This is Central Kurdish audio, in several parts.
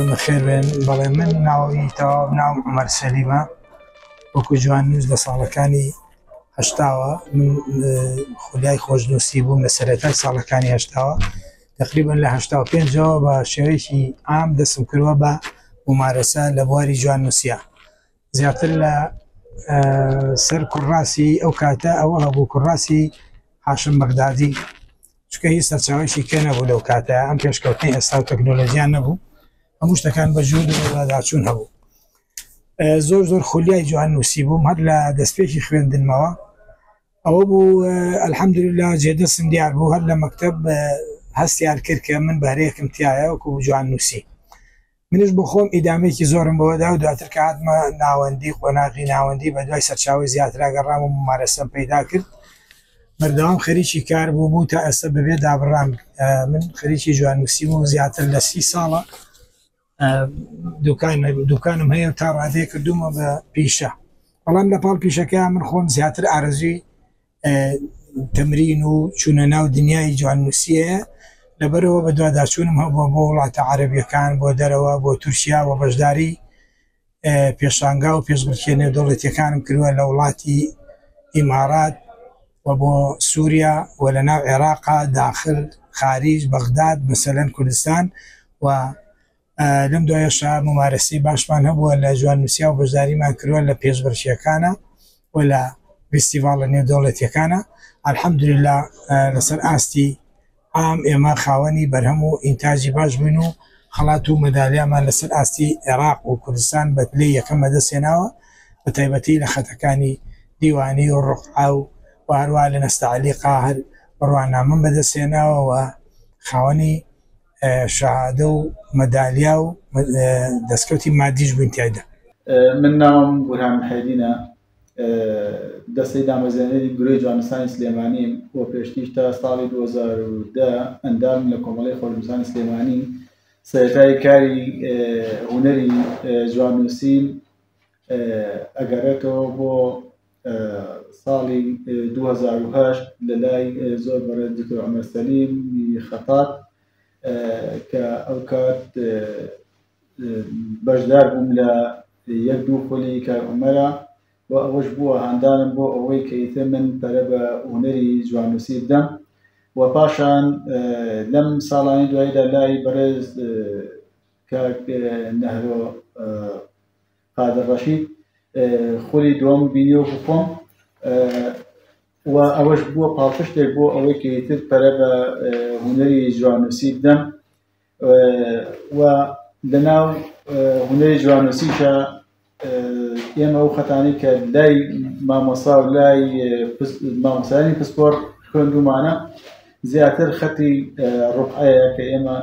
بەخێر بێن. بەڵێ من ناوی تەواو ناوم عومەر سەلیمە، وەکو جواننووس لە ساڵەکانی هەشتاوە من خولیای خۆشنووسی بووم لە سەرەتای ساڵەکانی هەشتاوە تقریبا لە 85ەوە بە شێوەیەکی عام دەستم کردووە بە ممارەسە لە بواری جواننووسیا زیاتر لە سەر کوڕاسی ئەو کاتە ئەوە هەبوو کوڕاسی هاشم بەغدادی چونکە هیچ سەرچاوەیەکی کە نەبوو لەو کاتە ئەم پێشکەوتنی ئێستا و تەکنۆلۆژیان نەبوو هەموو شتەکان بە جوود و بەدواداچوون هەبوو زۆر زۆر خولیای جوان نووسی بووم هەر لە دەستپێکی خوێندنمەوە ئەوە بوو الحەمدلله جێدەستم دیار بوو هەر لە مەکتەب هەستیان کرد کە من بەهرەیەکم تایە وەکو جوان نووسی منیش بۆ خۆم ئیدامەیەکی زۆرم بەوە دا و دواتر کە هاتمە ناوەندی قۆناغی ناوەندی بە دوای سەرچاوەی زیاترا گەڕام و مومارەسەم پەیدا کرد بەردەوام خەریکی کار بووم و تا ئێستا بەبێ دابڕان من خەریکی جواننووسیم و زیاتر لە سی ساڵە دوکان دوکانم هەیە و تا ڕادەیە کردوومە بە پیشە بەڵام لە پاڵ پیشەکە من خۆم زیاتر ئارەزووی تەمرین و چوونە ناو دنیای جواننووسییە، لەبەرئەوە بەدواداچوونم هەبووە بۆ وڵاتە عەرەبییەکان، بۆ دەرەوە، بۆ تورکیا و بەشداری پێشانگا و پێشبڕکێ نێودەوڵەتییەکانم کردووە لە وڵاتی ئیمارات و بۆ سووریا و لە ناو عێراقا داخل خاریج بەغداد مەسەلەن کوردستان و لەم دوایەشا مومارەسەی باشمان هەبووە لە جواننووسیا و بەشداریمان کردووە لە پێشبڕکێکانە و لە فیستیڤاڵە نێودەوڵەتیەکانە الحمدللە لەسەر ئاستی عام ئێمە خاوەنی بەرهەم و ئینتاجی باش بووین و خەڵات و مەدالیامان لەسەر ئاستی عێراق و کوردستان بە پلەی یەکەم بەدەستهێناوە بە تایبەتی لە خەتەکانی دیوانی و ڕوقعە و هەروەها لە نەستەعلیقا هەر بڕوانامەم بەدەستهێناوە و خاوەنی شەهادە و مەدالیا و دەستکەوتی مادیش بووین تیایدا. من ناوم بورهان محێدینە، دەستەی دامەزرێنەری گرۆی جواننووسانی سلێمانیم و پێشتریش تا ساڵی 2010 ئەندامم لە کۆمەڵەی خۆشنووسانی سلێمانی. سەرەتای کاری هونەری جواننووسیم ئەگەڕێتەوە بۆ ساڵی 2008 لە لای زۆر بەڕێز دکتۆر عومەر سەلیم خەتات کە ئەو کات بەشدار بووم لە یەک دوو خولی کاک عومەرە و ئەوەش بووە هاندانم بۆ ئەوەی کە ئیتر من پەرە بە هونەری جواننووسی بدەم و پاشان لەم ساڵانی دواییدا لای بەڕێز کاک نەهرۆ قادر ڕەشید خولی دووەم بینی وەکو خۆم و ئەوەش بووە پاڵپشتێک بۆ ئەوەی کە ئیتر پەرە بە هونەری جواننووسی بدەم و لەناو هونەری جواننووسیشە ئێمە ئەو خەتانەی کە لای مامۆسا و لای مامۆسایانی پسپۆر خوێندومانە زیاتر خەتی ڕوقعەیە کە ئێمە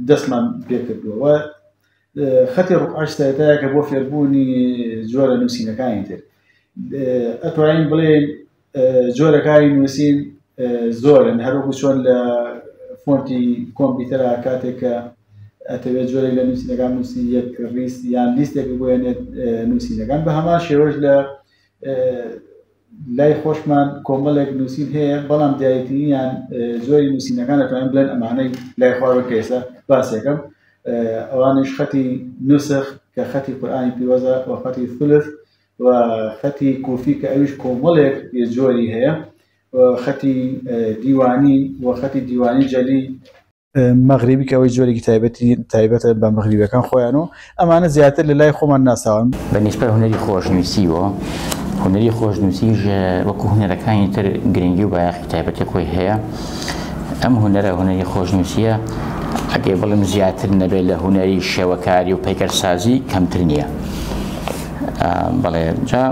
دەستمان پێکردووە و خەتی ڕوقعەش سەرەتایەکە بۆ فێربوونی جۆرە نووسینەکانی تر ئەتوانین بڵێین جۆرەکانی نووسین زۆرن هەروەکو چۆن لە فۆنتی کۆمپیوتەرا کاتێک کە ئەتەوێت جۆرێک لە نووسینەکان نووسی یەک ڕیز یان لیستێک بۆیێنێت نووسینەکان بە هەمان شێوەش لە لای خۆشمان کۆمەڵێک نووسین هەیە بەڵام دیاریترینیان زۆری نووسینەکان دەتوانین بڵێن ئەمانەی لای خوارەوە کە ئێستا باسێکم ئەوانیش خەتی نوسخ کە خەتی قورئانی پیرۆزە و خەتی ثلث و خەتی کوفی کە ئەویش کۆمەڵێک جۆری هەیە خەتی دیوانی و خەتی دیوانی جەلی مەغریبی کە ئەوەی جۆرێکی تایبەتی تایبەتە بە مەغریبەکان خۆیان و ئەمانە زیاتر لە لای خۆمان ناساون. بە نیسبەت هونەری خۆشنووسیوە، هونەری خۆشنووسیش وەکوو هونەرەکانی تر گرنگی و بایەخی تایبەتی خۆی هەیە. ئەم هونەرە هونەری خۆشنووسییە ئەگەر بڵێم زیاتر نەبێت لە هونەری شێوەکاری و پەیکەرسازی کەمتر نییە. بەڵێ جا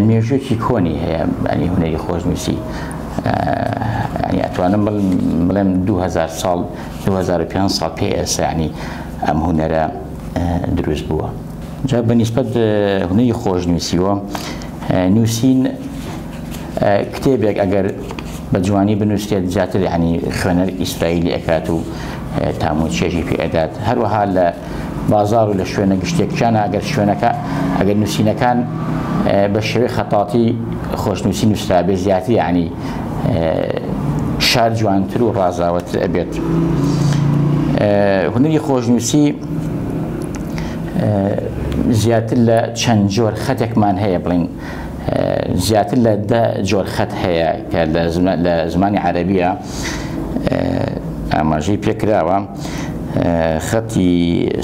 مێژوویەکی کۆنی هەیە ینی هونەری خۆشنووسی ینی ئەتوانم بڵێم 2000 ساڵ 2005 ساڵ پێ ئێستا ینی ئەم هونەرە دروست بووە جا بە نیسبەت هونەری خۆشنووسیوە نووسین کتێبێک ئەگەر بە جوانی بنووسرێت زیاتر ینی خوێنەر ئیسرائیلی ئەکات و تام و چێژی پێ ئەدات هەروەها لە بازاڕ و لە شوێنە گشتیەکانە ئەگەر شوێنەکە ئەگەر نووسینەکان بە شێوەی خەتاتی خۆشنووسی نووسرابێ زیاتر یعنی شار جوانتر و ڕازاوەتر ئەبێت. هونەری خۆشنووسی زیاتر لە چەند جۆر خەتێکمان هەیە بڵین زیاتر لە دە جۆر خەت هەیە کە لە زمانی عەرەبیە ئاماژەی پێکراوە خەتی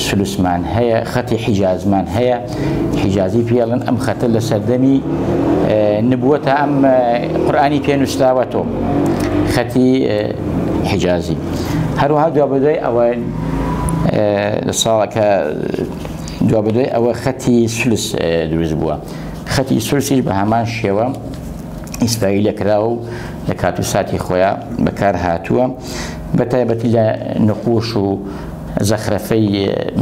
سلوسمان هەیە خەتی حیجازمان هەیە حیجازی پێڵن ئەم خەتە لە سەردەمی نبووەتە ئەم قورآانی پێ نووسراوەتەوە خەتی حیجازی هەروەها دوابەدوای ئەوە لە ساڵەکە دوابەدوای ئەوە خەتی سلس دروست بووە خەتی سلسیش بە هەمان شێوە ئیسرائیل لەکراوە و لە کات و ساتی خۆیان بەکار هاتووە بە تایبەتی لە نقوش و زەخرەفەی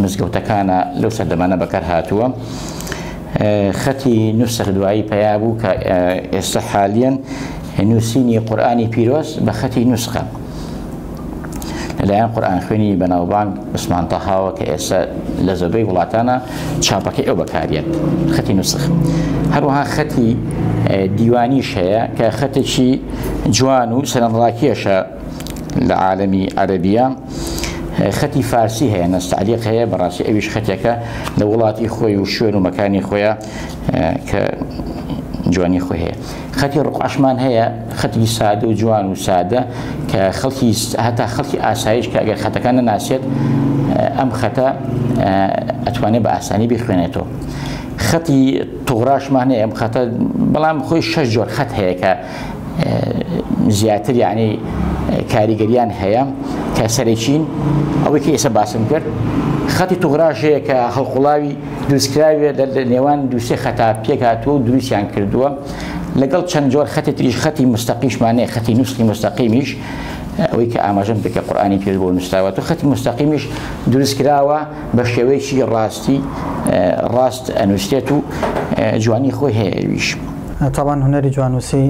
مزگەوتەکانە لەو سەردەمانە بەکار هاتووە. خەتی نوسخ دوایی پەیا بوو کە ئێستا حالیەن نووسینی قورئانی پیرۆز بە خەتی نوسخە لەلایەن قورئان خوێنی بەناوبانگ عوسمان تەهاوە کە ئێستا لە زۆربەی وڵاتانە چاپەکەی ئەو بەکاریەت خەتی نوسخ هەروەها خەتی دیوانیش هەیە کە خەتێکی جوان و سەرنجڕاکێشە لە عالەمی عەرەبیە خەتی فارسی هەیە نەستعلیق هەیە بەڕاستی ئەویش خەتێکە لە وڵاتی خۆی و شوێن و مەکانی خۆیە کە جوانی خۆی هەیە خەتی ڕقعشمان هەیە خەتی سادە و جوان و سادە کە خەڵکی هەتا خەڵکی ئاسایش کە ئەگەر خەتەکان نەناسێت ئەم خەتە ئەتوانێت بە ئاسانی بخوێنێتەوە خەتی توغراشمان هەیە ئەم خەتە بەڵام خۆی شەش جۆر خەت هەیە کە زیاتر یعنی کاریگەریان هەیە کە سەرەکین ئەوەی کە ئێستا باسم کرد خەتی توغراش هەیە کە هەڵقوڵاوی دروستکراوێ لە نێوان دووسێ خەتا پێک هاتووە و دروستیان کردووە لەگەڵ چەند جۆر خەتی تریش خەتی مستەقیشمان هەیە خەتی نووسخی مستەقیمیش ئەوەی کە ئاماژەم پێ کە قورئانی پێ بۆ نووسراوە تو خەتی مستەقیمیش دروست کراوە بە شێوەیەکی ڕاستی ڕاست ئەنووسرێت و جوانی خۆی هەیە ئەویش. تەبعەن هونەری جواننووسی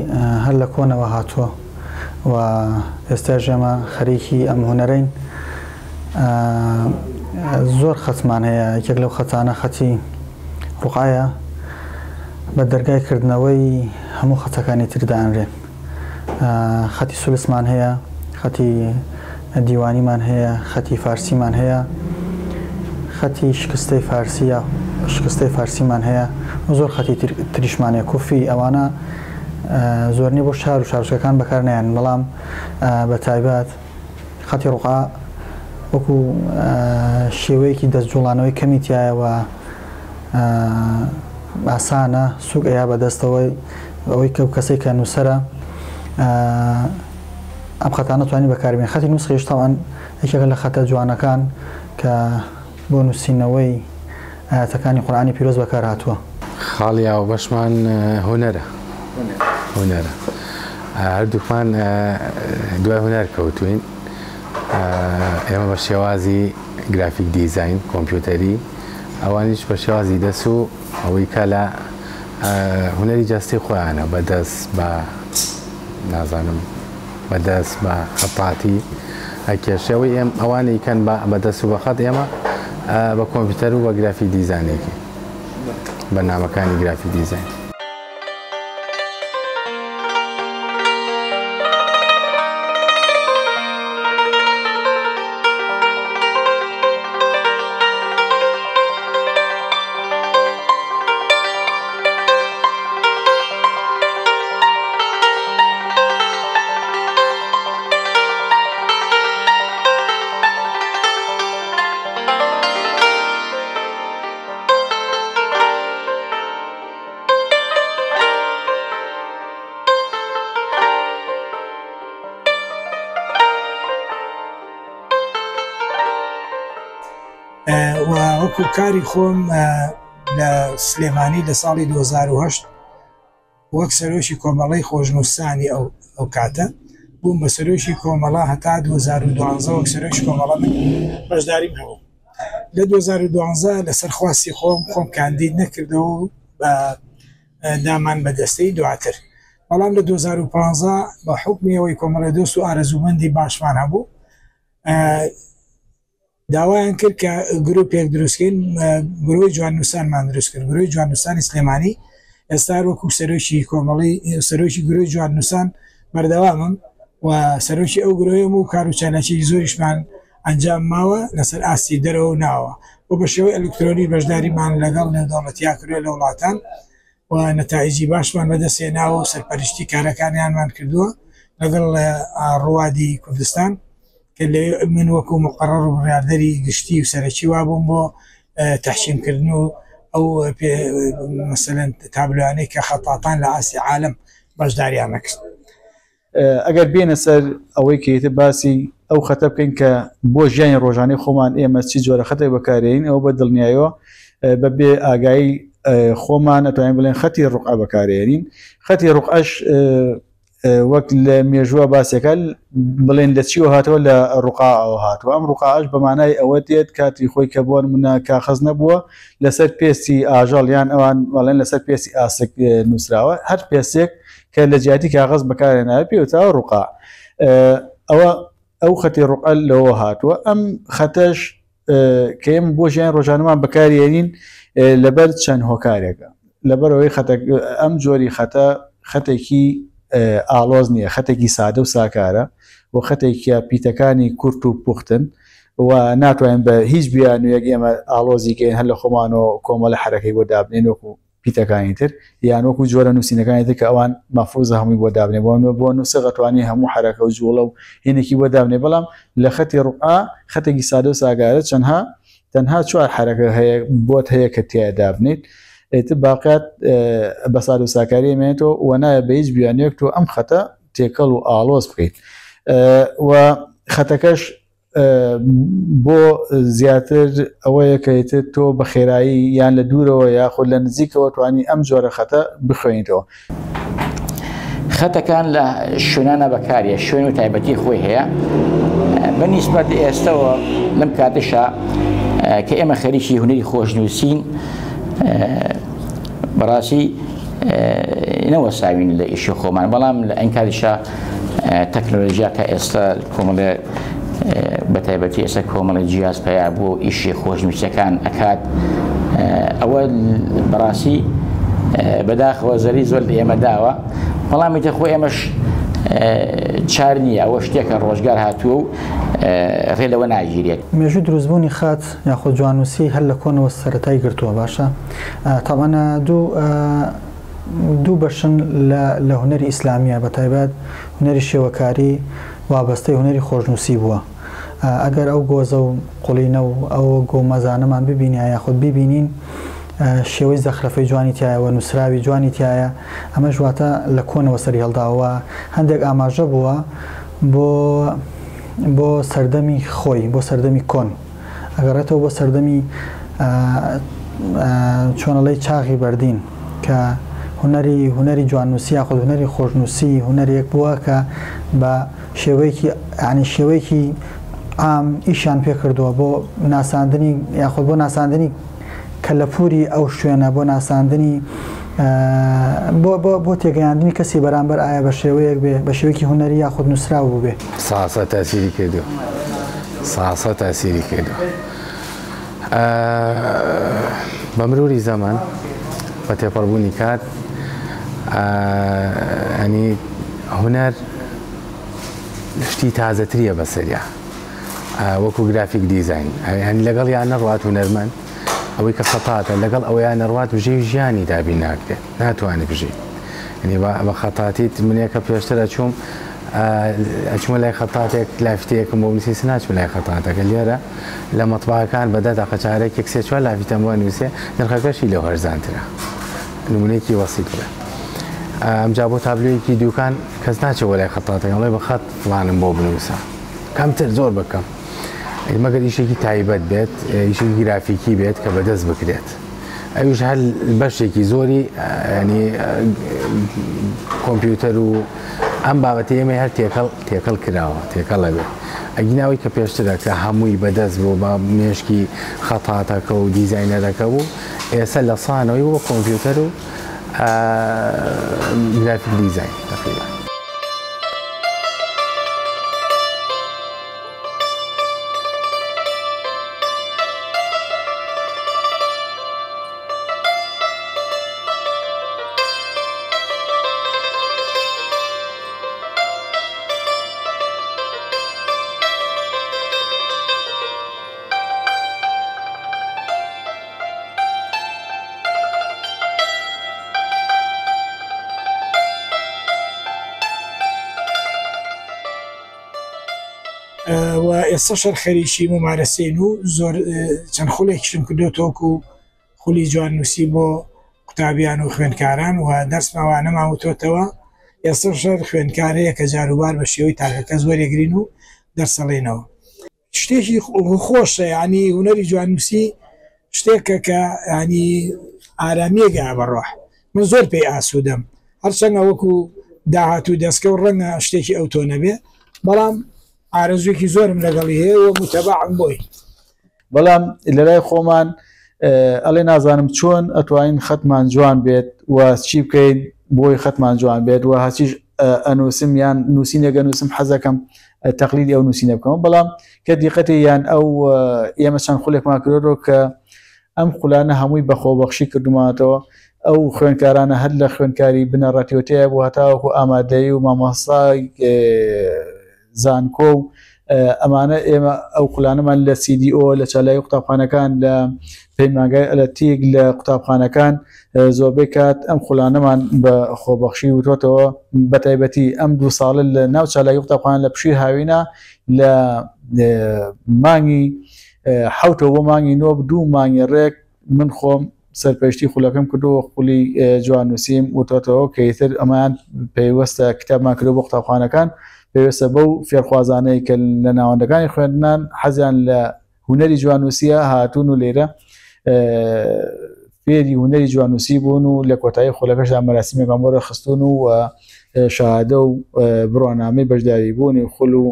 هەر لە کۆنەوە هاتووە و ئێستاش ئێمە خەریکی ئەم هونەرەین. زۆر خەتمان هەیە، یەکێک لەو خەتانە خەتی ڕوقعەیە، بە دەرگای کردنەوەی هەموو خەتەکانی تر دانرێن. خەتی سولسمان هەیە، خەتی دیوانیمان هەیە، خەتی فارسیمان هەیە، خەتی شکستەی فارسیە، شکستەی فارسیمان هەیە و زۆر خەتی تریشمان هەیە، کوفی، ئەوانە زۆر نیە بۆ شار و شارۆچکەکان بەکار نایەن، بەڵام بە تایبەت خەتی ڕوقعە وەکو شێوەیەکی دەست جوڵانەوەی کەمی تایە و ئاسانە سوک ئەیا بەدەستەوەی ئەوەی کە کەسێک کە نووسەرە ئەم خەتانە توانی بەکاربێن خەتی نووسخیش تاوان یەکێکە لە خەتە جوانەکان کە بۆ نووسینەوەی ئاەتەکانی قورآانی پیرۆز بەکار هاتووە. خاڵی هاوبەشمان هونەرە هونەرە هەردووکمان دوای هونەر کەوتوین ئێمە بە شێوازی گرافیک دیزاین کۆمپیوتەری ئەوانیش بە شێوازی دەس و ئەوەی کە لە هونەری جەستەی خۆیانە بە دەست بە نازانم بە دەست بە خەتاتی ئەکێشێ ئەوەی ئێم ئەوانی کەن بە بە دەست و بە خەت ئێمە بە کۆمپیوتەر و بە گرافیک دیزانێکی بەرنامەکانی گرافیک دیزاین. و وەکو کاری خۆم لە سلێمانی لە ساڵی 2008 وەک سەرۆکی کۆمەڵەی خۆشنووسانی ئەو ئەو کاتە بووم بە سەرۆکی کۆمەڵە هەتا 2012 وەک سەرۆکی کۆمەڵە من بەشداریم هەبوو لە 2012 لەسەر خواستی خۆم خۆم کاندید نەکردەوە و بە دامان بە دەستەی دواتر بەڵام لە 2015 بە حوکمی ئەوەی کۆمەڵی دۆست و ئارەزوومەندی باشمان هەبوو داوایان کرد کە گروپێک دروستکەین گروی جواننووسانمان دروست کرد گروی جواننووسانی سلێمانی ئێستا وەکو سەرۆکی کۆمەڵی سەرۆکی گروی جواننووسان بەردەوامم و سەرۆکی ئەو گرۆیەم و کار و چالاکی زۆریشمان. ئەنجام ماوە لەسەر ئاستی دەرەوە و ناوە و بە شێوەی ئەلکترۆنی بەشداریمان لەگەڵ نێودەوڵەتیا کردووە لە وڵاتان و نەتائیجی باشمان بەدەست هێناوە و سەرپەرشتی کارەکانیانمان کردووە لەگەڵ ڕوادی کوردستان کە لەوێ من وەکو مقەڕەڕ و بڕیاردەری گشتی و سەرەکی وابووم بۆ تەحکیمکردن و ئەو مەسەلەن تابلۆیانەی کە خەتاتان لە ئاستی عالەم بەشداریان نەکرد. ئەگەر بێنە سەر ئەوەی کە ئیتر باسی ئەو خەتە بکەین کە بۆ ژیانی ڕۆژانەی خۆمان ئێمە چی جۆرە خەتێک بەکارێین ئەوە بە دڵنیایەوە بە بێ ئاگایی خۆمان ئەتوانین بڵێن خەتی ڕوقعە بەکارێنین خەتی ڕوقعەش وەک لە مێژووە باسێکە بڵێن لە چیەوە هاتەوە لە ڕوقاوە هاتووە ئەم ڕوقاش بە مانای ئەوە دێت کاتی خۆی کە بۆن منە کاخەز نەبووە لەسەر پێستی ئاژەڵ یان ئەوان بەڵێن لەسەر پێستی ئاسک نووسراوە هەر پێستێک کە لە جیاتی کاغەز بەکارهێناوە پێی وتراوە ڕوقاع. ئەوە ئەو خەتی ڕوقعە لەوە هاتووە. ئەم خەتەش کە ئێمە بۆ ژیانی ڕۆژانەمان بەکارێنین لەبەر چەند هۆکارێکە. لەبەر ئەوەی خەتە ئەم جۆری خەتە خەتێکی ئاڵۆز نییە، خەتێکی سادە و ساکارە و خەتێکیە پیتەکانی کورت و پوختن و ناتوانین بە هیچ بیانوویەک ئێمە ئاڵۆزی کەین هەر لە خۆمانەوە کۆمەڵە حەرەکەی بۆ دابنێین وەکو پیتەکانی تر یان وەکو جۆرە نووسینەکانی تر کە ئەوان مەفروزە هەمووی بۆ دابنێ بۆ بۆ نووسغ ئەتوانی هەموو حەرەکە و جوڵە و هینێکی بۆ دابنێ بەڵام لە خەتی ڕوقعە خەتێکی سادە و ساگارە چەندها تەنها چوار حەرەکە هەیە بۆت هەیە کە تیایا دابنیت ئیتر باقیات بە سادە و ساکاری ئەمێنێتەوە و نایە بە هیچ بیانوویەک تۆ ئەم خەتە تێکەڵ و ئاڵۆز بکەیت و خەتەکەش بۆ زیاتر ئەوەیە کە ئیتر تۆ بە خێرایی یان لە دوورەوە یاخود لە نزیکەوە توانی ئەم جۆرە خەتە بخوێنیتەوە. خەتەکان لە شوێنانە بەکاریە شوێن و تایبەتی خۆی هەیە بە نیسبەت ئێستەوە لەم کاتەشا کە ئێمە خەریکی هونەری خۆشنووسین بەڕاستی نەوەساوین لە ئیشی خۆمان بەڵام لە ئەین کاتیشا تەکنۆلۆژیا کە ئێستا کۆمەڵێ بە تایبەتی ئێستا کۆمەڵی جیاز پەیا بووە و ئیشی خۆشنووسەکان ئەکات ئەوە بەڕاستی بەداخەوە زەری زۆر لە ئێمە داوە بەڵام ئیتر خۆ ئێمەش چار نییە ئەوە شتێکە ڕۆژگار هاتووە و ڕێ لەوە ناگیرێت. مێژووی دروستبوونی خەت یاخود جواننووسی هەر لە کۆنەوە سەرەتای گرتووە باشە تەبعەن دوو دوو بەشن لە لە هونەری ئیسلامییە بە تایبەت هونەری شێوەکاری وابەستەی هونەری خۆشنووسی بووە. ئەگەر ئەو گۆزە و قوڵینە و ئەو گۆمەزانەمان ببینیا یاخود بیبینین شێوەی زەخرەفەی جوانی تیایە و نووسراوی جوانی تیایە ئەمەش واتە لە کۆنەوە سەری هەڵداوە و هەندێک ئاماژە بووە بۆ بۆ سەردەمی خۆی بۆ سەردەمی کۆن. ئەگەڕێتەوە بۆ سەردەمی چۆنەڵی چاغی بەردین کە هونەری هونەری جواننووسی یاخود هونەری خۆشنووسی هونەرێک بووە کە بە شێوەیەکی ینی شێوەیەکی عام ئیشیان پێ کردووە بۆ ناساندنی یاخود بۆ ناساندنی کەلەپوری ئەو شوێنە بۆ ناساندنی بۆ بۆ بۆ تێگەیاندنی کەسی بەرامبەر ئایا بە شێوەیەک بێ بە شێوەیەکی هونەری یاخود نووسراو بووبێ. ساسە تاسیری کردووە ساسە تاسیری کردووە بە مروری زەمان بە تێپەڕبوونی کات ئەنی هونەر شتی تازەتریە بەسەریا وەکو گرافیک دیزاین یانی لەگەڵیان نەڕوات هونەرمەند ئەوەی کە خەتاتە لەگەڵ ئەوەیان نەڕوات بژێوی ژیانی دابین ناکرێت ناتوانێت بژی یعنی بە خەتاتیت منێکە پێشتر ئەچوم ئەچمە لای خەتاتێک لافتەیەکم بۆ نووسی ناچم لای خەتاتەکە لێرە لە مەتباکان بە دە دەقە چارێکێک سێ چوار لافیتەم بۆ نووسێ نرخەکەشی لەو هەرزانترە نمونەیەکی وەسیت بڵێ ئەمجا بۆ تابلۆیەکی دوکان کەس ناچێت بۆ لای خەتاتەکە ئەڵێ بە خەت فڵانم بۆ بنووسە کەمتر زۆر بەکەم مەگەر ئیشێکی تایبەت بێت ئیشێکی گرافیکی بێت کە بەدەست بکرێت ئەویش هەر بەشێکی زۆری ینی کۆمپیوتەر و ئەم بابەتی ئێمە هەر تێکەڵ تێکەڵ کراوە تێکەڵە بێت ئەگیناوی کە پێشترە کە هەمووی بەدەست بوو بە مێشکی خەتاتەکە و دیزینەرەکە بوو ئێستا لە سانەوەی بۆ کۆمپیوتەر و گرافیک دیزین تقریبا. و ئێستا شەر خەریکی ممارەسەین و زۆر چەند خولێکیشم کردو تۆکو خولی جواننووسی بۆ قوتابیان و خوێندکاران و دەرسمەوانەمان وتۆتەوە ئێستا شەر خوێندکارەیە کە جاروبار بە شێوەی تاکەکەس وەرێگرین و دەرسەڵێنەوە. شتێکی خۆشە یعنی هونەری جواننووسی شتێکە کە ینی ئارامیەکە بە ڕۆح من زۆر پێی ئاسوودەم هەرچەندە وەکو داهاتوو دەستکە و ڕەنگە شتێکی ئەو تۆ نەبێ بەڵام ئارەزوێکی زۆرم لەگەڵی هەیە و متەبعم بۆی. بەڵام لەلای خۆمان ئەڵێ نازانم چۆن ئەتوانین خەتمان جوان بێت و چی بکەین بۆی خەتمان جوان بێت و هەچیش ئەنووسم یان نووسینێک ئەنووسم حەزەکەم تەقلیدی ئەو نووسینە بکەم بەڵام کە دیقەتی یان ئەو ئێمە چەند خولێکمان کردەوە کە ئەم خولانە هەمووی بە خۆبەخشی کردومانەتەوە ئەو خوێنکارانە هەر لە خوێنکاری بنەڕەتیوتەیە بۆ هەتاوەکو ئامادەیی و مامۆستای زانکۆ و ئەمانە ئێمە ئەو خولانەمان لە CDO لە چالاکی قوتابخانەکان لە پەیمانگای ئەلەتیک لە قوتابخانەکان زۆربەی کات ئەم خولانەمان بە خۆبەخشی وتۆتەوە بە تایبەتی ئەم دوو ساڵە لە ناو چالاکی قوتابخانە لە پشووی هاوینە لە مانگی حوتەوە بۆ مانگی نۆ دوو مانگی ڕێک من خۆم سەرپەرشتی خولەکەم کردووە خولی جواننووسیم وتۆتەوە کە ئیتر ئەمەیان پەیوەستە کتابمان کردو بۆ قوتابخانەکان پەیوەستە بەو فێرخوازانەی کە لە ناوەندەکانی خوێندنان حەزیان لە هونەری جواننووسیە هاتوون و لێرە فێری هونەری جواننووسی بوون و لە کۆتایی خولەکەشدا مەراسیمێکمان بۆ ڕێکخستوون و شەهادە و بڕوانامەی بەشداری بوونی خول و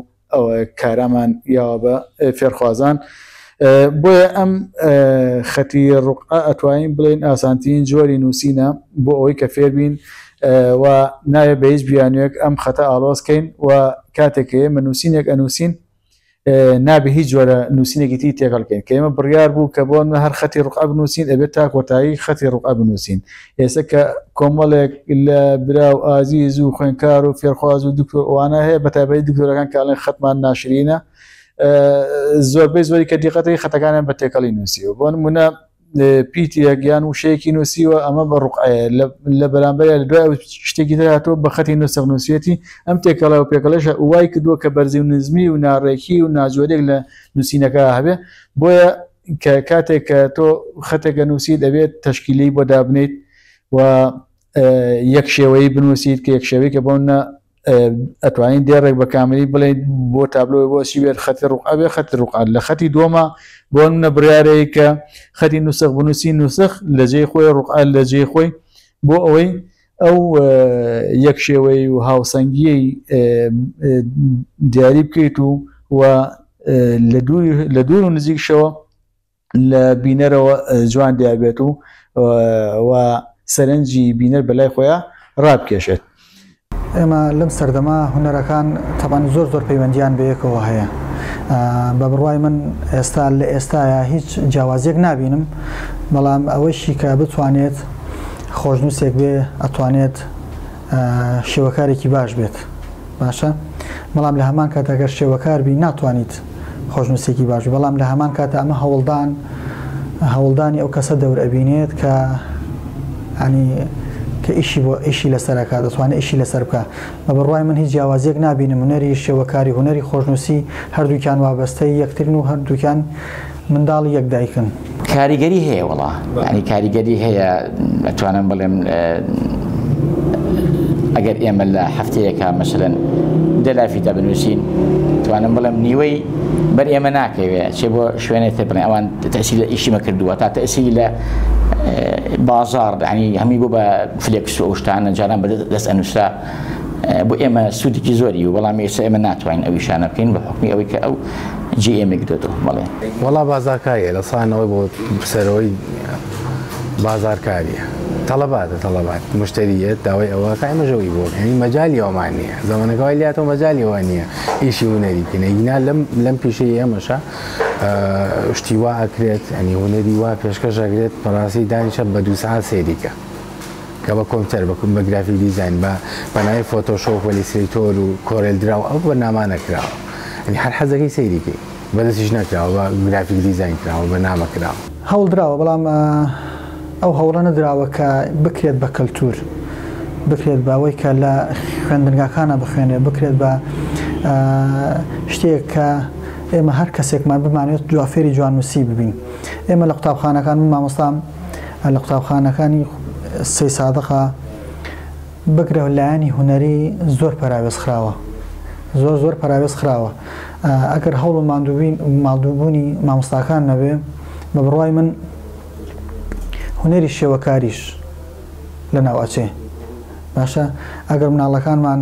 کارامان یاوە بە فێرخوازان بۆیە ئەم خەتی ڕوقعە ئەتوانین بڵێین ئاسانترین جۆری نووسینە بۆ ئەوەی کە فێربین و ناوێ بە هیچ بیانوێک ئەم خەتە ئاڵۆزکەین و کاتێک کە ئێمە نووسینێک ئەنووسین نابێ هیچ جۆرە نووسینێکی تری تێکەڵ بکەین کە ئێمە بڕیار بوو کە بۆ هەر خەتی ڕوقعە بنووسین ئەبێت تا کۆتایی خەتی ڕوقعە بنووسین ئێستا کە کۆمەڵێک لە برا و ئازیز و خوێنکار و فێرخواز و دکتۆر ئەوانە هەیە بە تایبەتی دکتۆرەکان کە ئەڵێن خەتمان ناشرینە زۆربەی زۆری کە دیقەتی خەتەکانیان بە تێکەڵی نووسیوە بۆ نمونە پیتێک یان وشەیەکی نووسیوە ئەمە بە ڕوقعەیە لە بەرامبەر لە دوای ئەو شتێکی تر هاتووە بە خەتی نووسق نووسیەتی ئەم تێکەڵە و پێکەڵەشە وای کردووە کە بەرزی و نزمی و ناڕێکی و ناجۆرێک لە نووسینەکە هەبێ بۆیە کە کاتێک کە تۆ خەتێک ئەنووسیت ئەبێت تەشکیلەی بۆ دابنیت و یەک شێوەیی بنووسیت کە یەک شێوەی کە بۆ نە ئەتوانین دێڕێک بە کاملی بڵێن بۆ تابلۆی بۆ چی بێت خەتی ڕوقعە بێ خەتی ڕوقعە لە خەتی دووەمە بۆ نە بڕیارەیە کە خەتی نوسخ بنووسی نوسخ لە جێی خۆی ڕوقعە لە جێی خۆی بۆ ئەوەی ئەو یەک شێوەی و هاوسەنگیەی دیاری بکەیت و و لە دوور و نزیکشەوە لە بینەرەوە جوان دیار بێت و و سەرنجی بینەر بەلای خۆیان ڕابکێشێت. ئێمە لەم سەردەمە هونەرەکان تەبعەن زۆر زۆر پەیوەندیان بە یەکەوە هەیە بە بڕوای من ئێستا لە ئێستایا هیچ جیاوازیەک نابینم بەڵام ئەوەشی کە بتوانێت خۆشنووسێک بێ ئەتوانێت شێوەکارێکی باش بێت باشە بەڵام لە هەمان کات ئەگەر شێوەکار بی ناتوانیت خۆشنووسێکی باش بەڵام لە هەمان کاتە ئەمە هەوڵدان هەوڵدانی ئەو کەسە دەور ئەبینێت کە ینی کە ئیشی بۆ ئیشی لەسەرەکە دەتوانێت ئیشی لەسەر بکە بە بڕوای من هیچ جیاوازیەک نابینم هونەری شێوەکاری هونەری خۆشنووسی هەردووکیان وابەستەی یەکترن و هەردووکیان منداڵی یەک دایکن. کاریگەری هەیە وەڵا یانی کاریگەری هەیە ئەتوانم بڵێم ئەگەر ئێمە لە هەفتەیەکە مەسەلەن دە لافیتە بنووسین توانم بڵێم نیوەی بەر ئێمە ناکەوێ چێ بۆ شوێنێ تر بڵێن ئەوان تەسیر لە ئیشیمە کردووە تا تەسیری لە بازاڕ ینی هەمی بۆ بە فلێکس و ئەو شتانە جاران بە دەست ئەنووسرا بۆ ئێمە سوودێکی زۆری و بەڵام ئێستا ئێمە ناتوانین ئەو ئیشانە بکەین بە حکمی ئەوەی کە ئەو جێ ئێمەی گرتۆتەوە بەڵێ. وەڵا بازارکاریە لە سانەوەی بۆ سەرەوەی بازارکاریە تەڵەباتە تەڵەبات مشتریە داوای ئەوە کە ئێمە ژەوی بۆ یعنی مەجالی ئەومان نییە زەمانەکە وای لاتەوە مەجالی ئەوە نییە ئیشی هونەری بکەین ئەگینا لەم لەم پیشەی ئێمەشە شتی وا ئەکرێت ینی هونەری وا پێشکەش ئەکرێت بەڕاستی دانیشە بە دوو سەعات سەیریکە کە بە کۆمپیوتەر بە بە گرافیک دیزاین بە بەناوی فۆتۆشۆپ و ئیلسترەیتۆر و کۆرێل دراو ئەو بەرنامانە کراوە یعنی هەر حەزەکەی سەیری کەی بە دەستیش نەکراوە بە گرافیک دیزاین کراوە بە نامە کراوە. هەوڵ دراوە بەڵام ئەو هەوڵە نەدراوە کە بکرێت بە کەلتور بکرێت بە ئەوەی کە لە خوێندنگاکانە بخوێنرێت بکرێت بە. شتێک کە ئێمە هەر کەسێکمان بمانێت جوا فێری جواننووسی ببین. ئێمە لە قوتابخانەکان من مامۆستام لە قوتابخانەکانی سەی سادقا بگرە لایەنی هونەری زۆر پەراوێز خراوە زۆر زۆر پەراوێز خراوە ئەگەر هەوڵ و ماندووبین ماڵدووبوونی مامۆستاکان نەبێ بە بڕوای من هونەری شێوەکاریش لەناو ئەچێ باشە ئەگەر مناڵەکانمان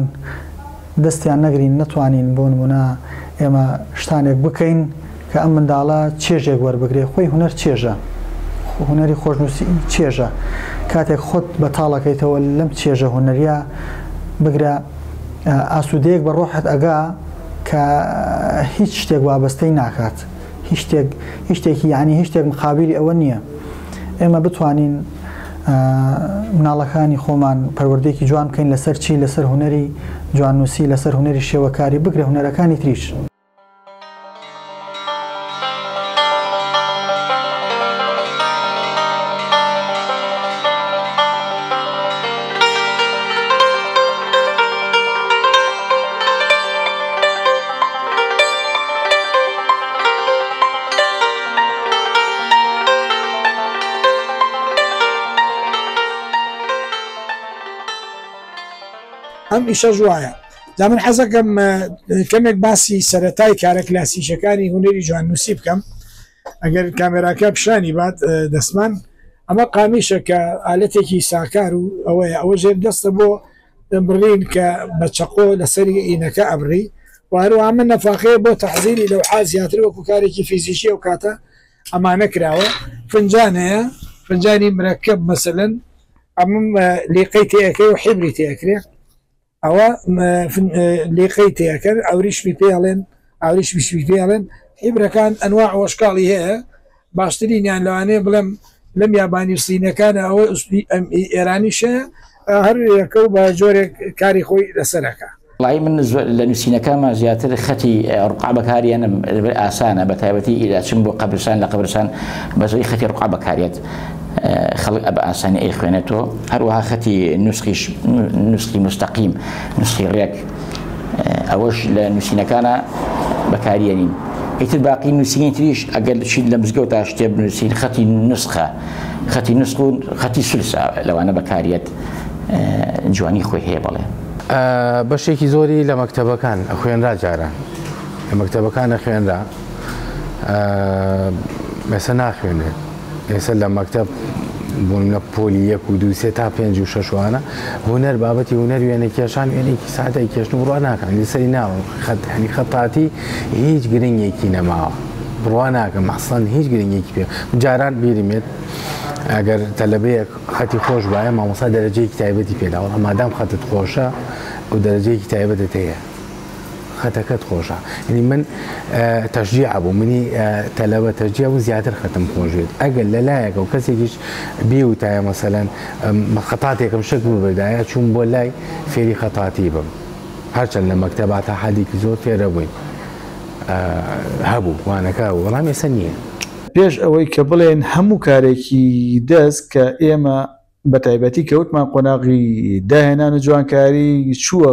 دەستیان نەگرین نەتوانین بۆ نمونە ئێمە شتانێک بکەین کە ئەم منداڵە چێژێک وەربگرێ خۆی هونەر چێژە هونەری خۆشنووسی چێژە کاتێک خۆت بەتاڵەکەیتەوە لەم چێژە هونەریە بگرە ئاسوودەیەک بە ڕۆحت ئەگا کە هیچ شتێک وابەستەی ناکات هیچ شتێک هیچ شتێکی یعنی هیچ شتێک مقابلی ئەوە نییە ئێمە بتوانین مناڵەکانی خۆمان پەروەردەیەکی جوان بکەین لەسەر چی لەسەر هونەری جواننووسی لەسەر هونەری شێوەکاری بگرە هونەرەکانی تریش. ئەم ئیشەش وایە جا من حەزەکەم کەمێک باسی سەرەتای کارە کلاسیکەکانی هونەری جواننووسی بکەم ئەگەر کامێراکە پیشانی بات دەستمان ئەمە قامیشە کە ئالەتێکی ساکار و ئەوەیە ئەوە ژێر دەستە بۆ بڕین کە بە چەقۆ لەسەری ئینەکە ئەبڕی و هەروەها من نەفاخەیە بۆ تەحزیری لەوحا زیاتر وەکو کارێکی فیزیکی ئەو کاتە ئەمانە کراوە فنجان هەیە فنجانی مرەکەب مەسەلەن ئەمم لیقەی تێەکەی و حیبری تێکرێ ئەوە لیقەی تێکەن ئەوریشمی پێڵێن ئاوریشمیشمی پێڵێن حیبرەکان ئەنواع وەشکاڵی هەیە باشترینیان لەوانەیە بڵێم لەم یابانی و سینەکانە ئەوە ئێرانیشە هەر یەکە و بە جۆرێک کاری خۆی لەسەرەکە. وەڵایی من لە نووسینەکانما زیاتر خەتی ڕقعە بەکاریەنم لەبەر ئاسانە بە تایبەتی ئیلا چم بۆ قەبرسان لە قەبرسان بە زۆری خەتی ڕقعە بەکاریەت خەڵک بە ئاسانی ئەیخوێنێتەوە هەروەها خەتی نوسخیش نوسخی مستەقیم نوسخی ڕێک ئەوەش لە نووسینەکانە بەکاریەنین ئیتر باقی نووسینی تریش ئەگەر چیت لە مزگەوتا شتێ بنووسین خەتی نوسخە خەتی نوسخ و خەتی سولسە لەوانە بەکاریەت جوانی خۆی هەیە بەڵێ. بەشێکی زۆری لە مەکتەبەکان ئەخوێنرا جاران لە مەکتەبەکان ئەخوێنرا ئێستا ناخوێنرێت ئێستا لە مەکتەب بوون لە پۆلی یەک و دوو سێ تا پێنج و شەشوانە هونەر بابەتی هونەر وێنە کێشان وێنێکی سادەی کێشن و بڕوا ناکەم لەسەری ناوە خەت هەنی خەتاتی هیچ گرنگێکی نەماوە بڕوا ناکەم ئەسڵەن هیچ گرنگێکی پێ جاران بیرمێت ئەگەر تەلەبەیەک خەتی خۆش بایە مامۆستا دەرەجەیەکی تایبەتی پێدا وەڵا مادام خەتت خۆشە و دەرەجەیەکی تایبەتت هەیە خەتەکەت خۆشە یعنی من تەشجیع بوو منی تەلەبە تەشجیع بوو زیاتر خەتم خۆش بێت ئەگەر لەلایەکە و کەسێکیش بیوتایە مەسەلەن خەتاتێکم شک ببردایە چوون بۆ لای فێری خەتاتی بم هەرچەند لە مەکتەبا تا حەدێکی زۆر فێرە بووین هەبوو وانەکە وەڵام ئێستا نییە. پێش ئەوەی کە بڵێن هەموو کارێکی دەست کە ئێمە بە تایبەتی کەوتمان قۆناغی داهێنان و جوانکاری چووە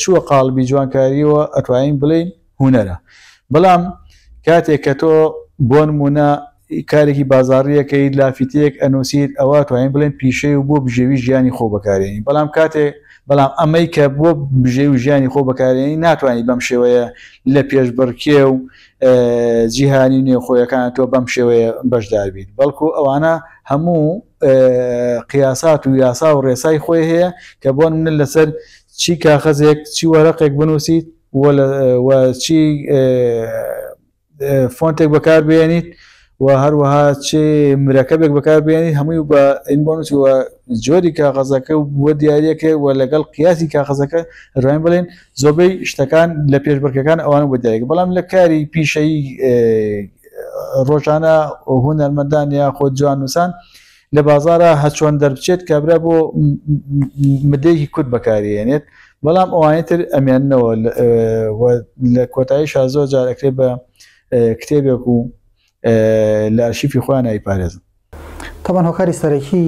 چووە قاڵبی جوانکاریەوە ئەتوانین بڵێین هونەرە بەڵام کاتێک کە تۆ بۆ نمونە کارێکی بازاڕیەکەیت لافیتەیەک ئەنووسیت ئەوە توانین بڵێن پیشەی و بۆ بژێوی ژیانی خۆ بەکارێنی بەڵام کاتێ بەڵام ئەمەی کە بۆ بژێوی ژیانی خۆ بەکارێنی ناتوانانی بەم شێوەیە لە پێشبڕکێ و جیهانی و نێوخۆیەکان تۆ بەم شێوەیە بەشدار بیت بەڵکو ئەوانە هەموو قیاسات و یاسا و ڕێسای خۆی هەیە کە بۆ منە لەسەر چی کاخەزێک چی وەرەقێک بنووسیت و چی فۆنتێک بەکاربێنیت و هەروەها چ مرەکەبێک بەکاربێنیت هەمووی بە ئین بۆ نووسی و جۆری کاغەزەکە و بۆ دیاریەکە و لەگەڵ قیاسی کاغەزەکە دەتوانین بڵێن زۆربەی شتەکان لە پێشبڕکەکان ئەوانە بۆ دیارێک بەڵام لە کاری پیشەیی ڕۆژانە هونەرمەندان یاخود جواننووسان لە بازارە هەچۆن دەربچێت کابرا بۆ مدەیەکی کورت بەکارێنێت بەڵام ئەوانی تر ئەمێننەوە لە کۆتایی شا زۆر جار ئەکرێت بە کتێبێک و لە ئەرشیفی خۆیان ئەیپارێزن. تەبعەن هۆکاری سەرەکی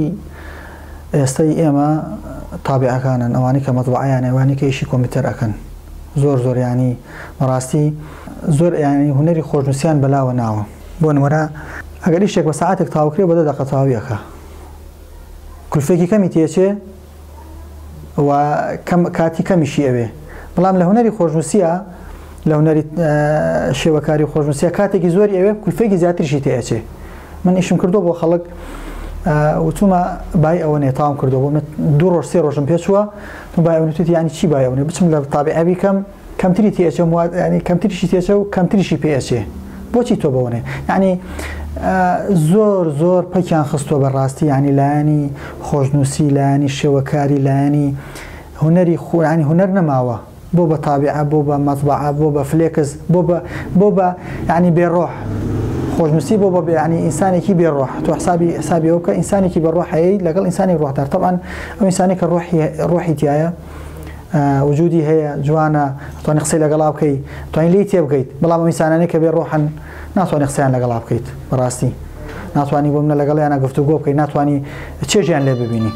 ئێستەی ئێمە تابعەکانن ئەوانەی کە مەتبەعەیان هەیە ئەوانەی کە ئیشی کۆمپیوتەر ئەکەن. زۆر زۆر یانی بەڕاستی زۆر یانی هونەری خۆشنووسیان بەلاوە ناوە. بۆ نموونە ئەگەر ئیشێک بە سەعاتێک تەواو کرێ بە دە دەقە تەواوی ئەکا. کولفێکی کەمی تێچێ و کەم کاتی کەمیشی ئەوێ. بەڵام لە هونەری خۆشنووسیە لە هونەری شێوەکاری خۆشنووسیە کاتێکی زۆری ئەوێ کولفێکی زیاتریشی تێئەچێ. من ئیشم کردو بۆ خەڵک وتومە بای ئەوە نێ تاوم کردو بۆ من دوو ڕۆژ سێ ڕۆژم پێچووە بای ئەوە توتی ینی چی بای ئەوە بچم لە تابعە بیکەم کەمتری تێچم ینی کەمتریشی تێچە و کەمتریشی پێ ئەچێ بۆچی تۆ بەوەنێ ینی زۆر زۆر پەکیان خستووە بەڕاستی ینی لایەنی خۆشنووسی لایەنی شێوەکاری لایەنی هونەری خۆیانی هونەر نەماوە بۆ بە تابیعە بۆ بە مەتبەعە بۆ بە فلێکس بۆ بە بۆ بە یعنی بێ ڕۆح خۆشنووسی بۆ بە یعنی ئینسانێکی بێ ڕۆح تۆ حسابی حسابی ئەو بکە ئینسانێکی بە ڕۆح هەیە لەگەڵ ئینسانی ڕۆحدار طبعا ئەو ئینسانێک کە ڕۆحی ڕۆحی تایە وجودی هەیە جوانە توانی قسەی لەگەڵا بکەی توانی لێی تێبگەیت بەڵام ئەو ئینسانانەی کە بێ ڕۆحن ناتوانانی قسەیان لەگەڵا بکەیت بەڕاستی ناتوانانی بۆ منە لەگەڵیانە گفتوگۆ بکەیت ناتوانانی چێژیان لێ ببینی.